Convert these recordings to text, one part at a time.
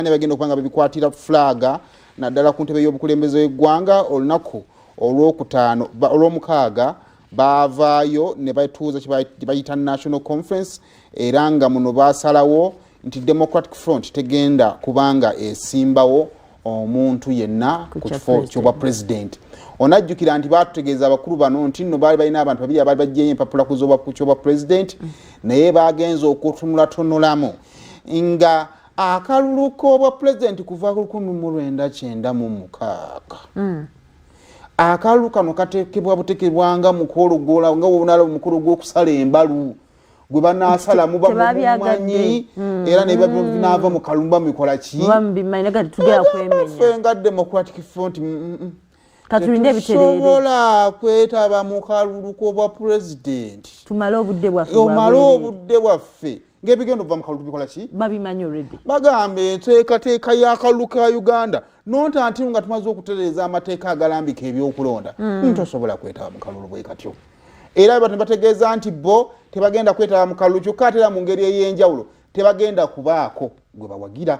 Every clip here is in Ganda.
Bagenda okuba nga bebikwatira flag naddala ku ntebe y'obukulembeze w'eggwanga olunaku olwokutaano, olwomukaaga baavaayo ne batuuza kye bayita National Conference, era nga muno basalawo nti Democratic Front tegenda kubanga esimbawo omuntu yenna ku kifo kyobwa president. Onajjukira nti batutegeeza abakulu bano nti nno baali balina abantu babiri abaali bajjeyo empapula ku kyobwa president, naye bagenze okutunulatunulamu nga akalulu k'obwa pulezidenti kuva 1996, akalulu kano katekebwa butekebwanga mukolo nga wonala omukolo gw'okusala embalu gwe banasalamu bamumanyi, era nebinava mu kalumba mikola ki. Ffe nga Democratic Front Katulinde ebitereere. Tetusobola kwetaba mu kalulu k'obwa pulezidenti. Tumale obudde bwaffe. Omale bwabwereere. Obudde bwaffe ng'ebigenda okuva mu kalulu bikola ki? Babimanyi already. Bagamba enteekateeka y'akalulu ka Uganda nonta nti nga tumaze okutereeza amateeka agalambika ebyokulonda, ntosobola kwetaba mu kalulu bwe katyo. Era bano bategeeza nti bo tebagenda kwetaba mu kalulu, kyokka ate era mu ngeri ey'enjawulo tebagenda kubaako gwe bawagira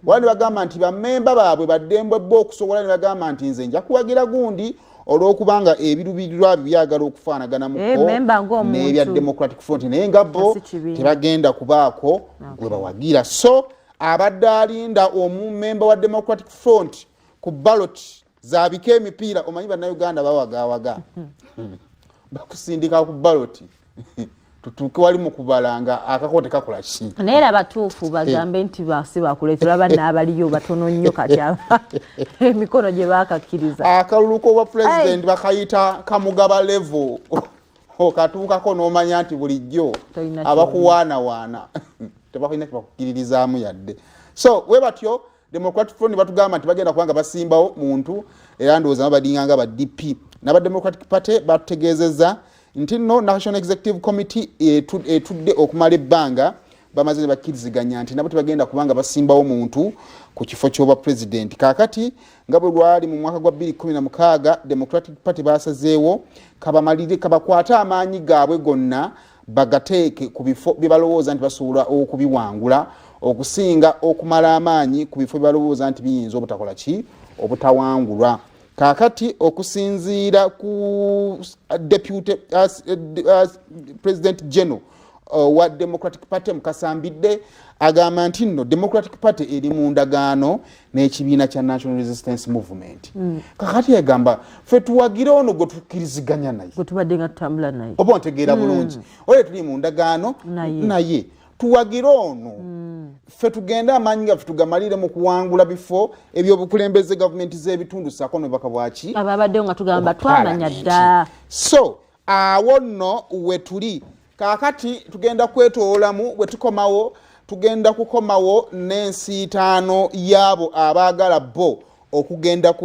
wala. Ne bagamba nti bammemba baabwe baddembwe bo okusobola, ne bagamba nti nze nja kuwagira gundi olw'okubanga ebirubirirwa bye byagala okufaanaganamuko Eh, memba ng'omuntu. n'ebya Democratic Front, naye nga bo Si kibiina. tebagenda kubaako gwe bawagira. So abadde alinda omumemba wa Democratic Front ku ballot zabika emipiira, omanyi Bannayuganda bawagawaga, bakusindika ku ballot, tutuuke wali mu kubala nga akako tekakola ki. Naye era batuufu bagambe nti basi bakuleetera banna abaliyo batono nnyo. Kati emikono gye baakakkiriza. Akalulu k'obwa pulezidenti bakayita kamugaba level, okatuukako n'omanya nti bulijjo Tolina. Abakuwaanawaana tebalina kyebakukkiririzaamu yadde. So we batyo Democratic Front batugamba nti bagenda kubanga basimbawo muntu, era ndowooza nabo badinganga ba DP. N'aba Democratic Party batutegeezezza nti nno National Executive Committee etudde okumala ebbanga, bamaze ne bakkiriziganya nti nabo tebagenda kubanga basimbawo muntu ku kifo ky'obwa president. Kaakati nga bwe lwali mu mwaka gwa 2016, Democratic Party basazeewo kabamalire kabakwate amaanyi gaabwe gonna bagateeke ku bifo bye balowooza nti basobola okubiwangula, okusinga okumala amaanyi ku bifo bye balowooza nti biyinza obutakola ki, obutawangulwa. Kaakati okusinziira ku deputy president general wa Democratic Party Mukasambidde, agamba nti nno Democratic Party eri mu ndagaano n'ekibiina kya National Resistance Movement. Kakati egamba fe tuwagire ono gwe tukkiriziganya naye, gwe tubadde nga tutambula naye. Oba ontegeera bulungi, oyo tuli mu ndagaano naye. Naye tuwagire ono, ffe tugende amaanyi gaffe tugamalire mu kuwangula bifo ebyobukulembeze, gavumenti z'ebitundu saako nobubaka bwaki. Ababaddewo nga tugamba Oba twamanya Parliament. dda. So awo nno we tuli kaakati, tugenda kwetoolamu. Bwe tukomawo tugenda kukomawo n'ensiitaano y'abo abaagala bo okugenda ku